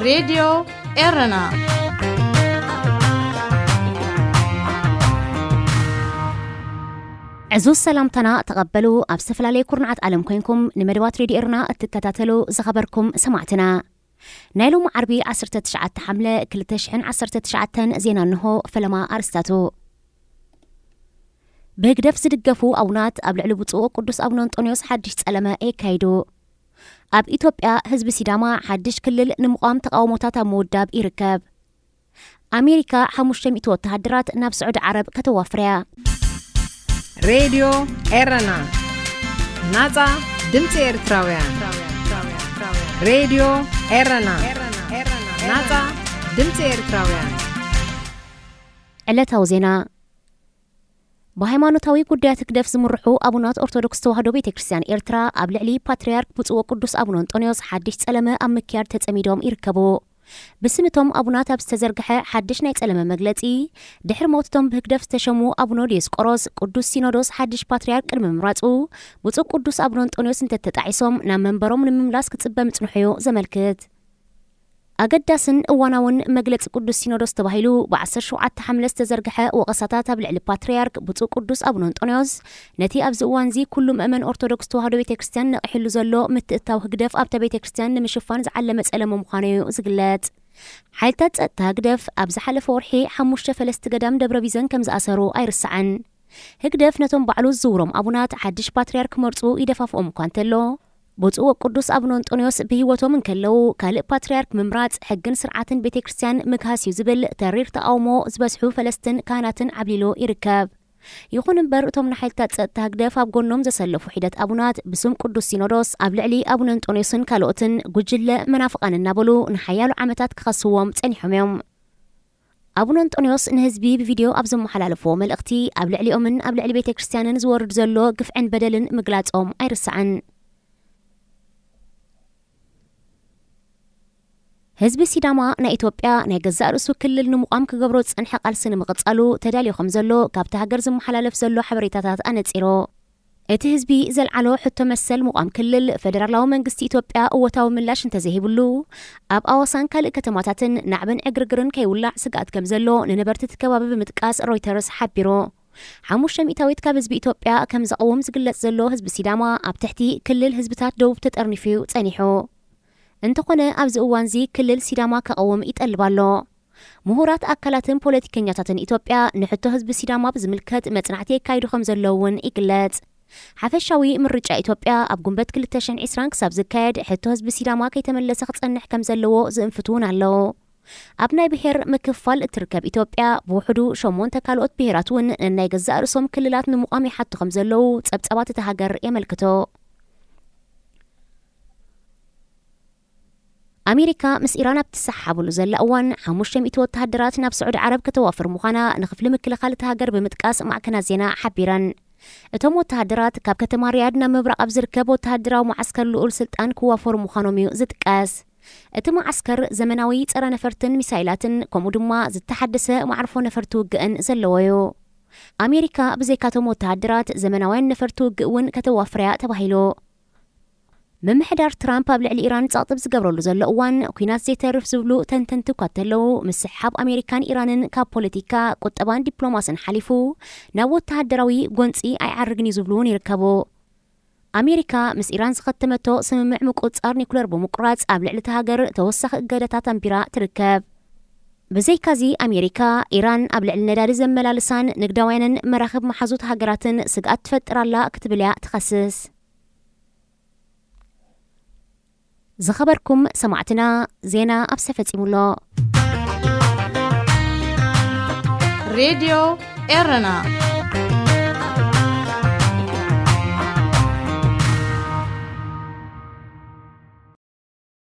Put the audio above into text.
ሬድዮ ኤረና። ዕዙዝ ሰላምታና ተቐበሉ። ኣብ ዝተፈላለየ ኩርናዓት ዓለም ኮይንኩም ንመደባት ሬድዮ ኤረና እትከታተሉ ዝኸበርኩም ሰማዕትና፣ ናይ ሎሚ ዓርቢ ዓሰርተ ትሽዓተ ሓምለ ክልተ ሽሕን ዓሰርተ ትሽዓተን ዜና እንሆ። ፈለማ ኣርእስታቱ። ብህግደፍ ዝድገፉ ኣቡናት ኣብ ልዕሊ ብፁዕ ቅዱስ ኣቡነ እንጦንዮስ ሓድሽ ጸለመ የካይዱ። ኣብ ኢትዮጵያ ህዝቢ ሲዳማ ሓድሽ ክልል ንምቋም ተቃውሞታት ኣብ ምውዳብ ይርከብ። ኣሜሪካ ሓሙሽተ ሚእቲ ወተሃደራት ናብ ስዑዲ ዓረብ ከተዋፍርያ። ሬድዮ ኤረና፣ ናጻ ድምጺ ኤርትራውያን። ሬድዮ ኤረና፣ ናጻ ድምጺ ኤርትራውያን። ዕለታዊ ዜና። ብሃይማኖታዊ ጉዳያት ህግደፍ ዝምርሑ ኣቡናት ኦርቶዶክስ ተዋህዶ ቤተ ክርስቲያን ኤርትራ ኣብ ልዕሊ ፓትርያርክ ብፁዕ ወቅዱስ ኣቡነ እንጦንዮስ ሓድሽ ጸለመ ኣብ ምክያድ ተጸሚዶም ይርከቡ። ብስም እቶም ኣቡናት ኣብ ዝተዘርግሐ ሓድሽ ናይ ጸለመ መግለጺ፣ ድሕሪ ሞት እቶም ብህግደፍ ዝተሸሙ ኣቡነ ዲዮስቆሮስ፣ ቅዱስ ሲኖዶስ ሓድሽ ፓትርያርክ ቅድሚ ምምራጹ፣ ብፁዕ ቅዱስ ኣቡነ እንጦንዮስ እንተተጣዒሶም ናብ መንበሮም ንምምላስ ክጽበ ምጽንሑ እዩ ዘመልክት። ኣገዳስን እዋናውን መግለጺ ቅዱስ ሲኖዶስ ተባሂሉ ብ ዓሰርተ ሸውዓተ ሓምለ ዝተዘርግሐ ወቐሳታት ኣብ ልዕሊ ፓትርያርክ ብፁዕ ቅዱስ ኣቡነ እንጦንዮስ፣ ነቲ ኣብዚ እዋንዚ ኩሉ ምእመን ኦርቶዶክስ ተዋህዶ ቤተ ክርስቲያን ነቒሕሉ ዘሎ ምትእትታው ህግደፍ ኣብታ ቤተ ክርስቲያን ንምሽፋን ዝዓለመ ጸለመ ምዃኑ እዩ ዝግለጽ። ሓይልታት ጸጥታ ህግደፍ ኣብ ዝሓለፈ ወርሒ ሓሙሽተ ፈለስቲ ገዳም ደብረ ቢዘን ከም ዝኣሰሩ ኣይርሳዕን። ህግደፍ ነቶም ባዕሉ ዝዝውሮም ኣቡናት ሓድሽ ፓትርያርክ ክመርጹ ይደፋፍኦም እኳ እንተሎ፣ ብፁዕ ወቅዱስ ኣቡነ እንጦንዮስ ብህይወቶም እንከለዉ ካልእ ፓትርያርክ ምምራጽ ሕግን ስርዓትን ቤተ ክርስቲያን ምግሃስ እዩ ዝብል ተሪር ተቃውሞ ዝበዝሑ ፈለስትን ካህናትን ዓብሊሉ ይርከብ። ይኹን እምበር እቶም ንሓይልታት ጸጥታ ህግደፍ ኣብ ጎኖም ዘሰለፉ ሒደት ኣቡናት ብስም ቅዱስ ሲኖዶስ ኣብ ልዕሊ ኣቡነ እንጦንዮስን ካልኦትን ጉጅለ መናፍቃን እናበሉ ንሓያሎ ዓመታት ክኸስዎም ጸኒሖም እዮም። ኣቡነ እንጦንዮስ ንህዝቢ ብቪድዮ ኣብ ዘመሓላለፍዎ መልእኽቲ፣ ኣብ ልዕሊኦምን ኣብ ልዕሊ ቤተ ክርስቲያንን ዝወርድ ዘሎ ግፍዕን በደልን ምግላጾም ኣይርሳዕን። ህዝቢ ሲዳማ ናይ ኢትዮጵያ ናይ ገዛእ ርእሱ ክልል ንምቋም ክገብሮ ዝጸንሐ ቃልሲ ንምቕጻሉ ተዳልዩ ከም ዘሎ ካብቲ ሃገር ዝመሓላለፍ ዘሎ ሓበሬታታት ኣነጺሩ። እቲ ህዝቢ ዘልዓሎ ሕቶ መሰል ምቋም ክልል፣ ፈደራላዊ መንግስቲ ኢትዮጵያ እወታዊ ምላሽ እንተዘይሂብሉ፣ ኣብ ኣዋሳን ካልእ ከተማታትን ናዕብን ዕግርግርን ከይውላዕ ስግኣት ከም ዘሎ ንነበርቲ እቲ ከባቢ ብምጥቃስ ሮይተርስ ሓቢሩ። ሓሙሽተ ሚእታዊት ካብ ህዝቢ ኢትዮጵያ ከም ዘቐውም ዝግለጽ ዘሎ ህዝቢ ሲዳማ፣ ኣብ ትሕቲ ክልል ህዝብታት ደቡብ ተጠርኒፉ እዩ ጸኒሑ። እንተኾነ ኣብዚ እዋንዚ ክልል ሲዳማ ከቐውም ይጠልብ ኣሎ። ምሁራት ኣካላትን ፖለቲከኛታትን ኢትዮጵያ ንሕቶ ህዝቢ ሲዳማ ብዝምልከት መጽናዕቲ የካይዱ ከም ዘለዉ እውን ይግለጽ። ሓፈሻዊ ምርጫ ኢትዮጵያ ኣብ ጉንበት ክልተ ሽሕን ዕስራን ክሳብ ዝካየድ ሕቶ ህዝቢ ሲዳማ ከይተመለሰ ክጸንሕ ከም ዘለዎ ዝእንፍቱ እውን ኣለዉ። ኣብ ናይ ብሔር ምክፋል እትርከብ ኢትዮጵያ ብውሕዱ ሸሞንተ ካልኦት ብሔራት እውን ነናይ ገዛእ ርእሶም ክልላት ንምቋም ይሓቱ ከም ዘለዉ ጸብጻባት እታ ሃገር የመልክቶ። ኣሜሪካ ምስ ኢራን ኣብ ትሰሓሓበሉ ዘላ እዋን ሓሙሽተ ሚእቲ ወተሃደራት ናብ ስዑዲ ዓረብ ከተዋፍር ምዃና ንክፍሊ ምክልኻል እታ ሃገር ብምጥቃስ ማዕከናት ዜና ሓቢረን። እቶም ወተሃደራት ካብ ከተማ ሪያድ ናብ ምብራቕ ኣብ ዝርከብ ወተሃደራዊ መዓስከር ልኡል ስልጣን ክዋፈሩ ምዃኖም እዩ ዝጥቀስ። እቲ መዓስከር ዘመናዊ ጸረ ነፈርትን ሚሳይላትን ከምኡ ድማ ዝተሓደሰ መዓርፎ ነፈርቲ ውግእን ዘለዎ እዩ። ኣሜሪካ ብዘይካቶም ወተሃደራት ዘመናውያን ነፈርቲ ውግእ እውን ከተዋፍርያ ተባሂሉ። ምምሕዳር ትራምፕ ኣብ ልዕሊ ኢራን ጸቕጢ ዝገብረሉ ዘሎ እዋን፣ ኲናት ዘይተርፍ ዝብሉ ተንተንቲ እኳ እንተለዉ፣ ምስሕሓብ ኣሜሪካን ኢራንን ካብ ፖለቲካ፣ ቁጠባን ዲፕሎማስን ሓሊፉ ናብ ወተሃደራዊ ጎንጺ ኣይዓርግን እዩ ዝብሉ እውን ይርከቡ። ኣሜሪካ ምስ ኢራን ዝኸተመቶ ስምምዕ ምቁጽጻር ኒኩለር ብምቁራጽ፣ ኣብ ልዕሊ እታ ሃገር ተወሳኺ እገዳታት ኣንቢራ ትርከብ። ብዘይካዚ ኣሜሪካ፣ ኢራን ኣብ ልዕሊ ነዳዲ ዘመላልሳን ንግዳውያንን መራኽብ መሓዙት ሃገራትን ስግኣት ትፈጥር ኣላ ክትብል እያ ትኸስስ። ዝኸበርኩም ሰማዕትና፣ ዜና ኣብሰ ፈጺሙ ኣሎ። ሬድዮ ኤረና።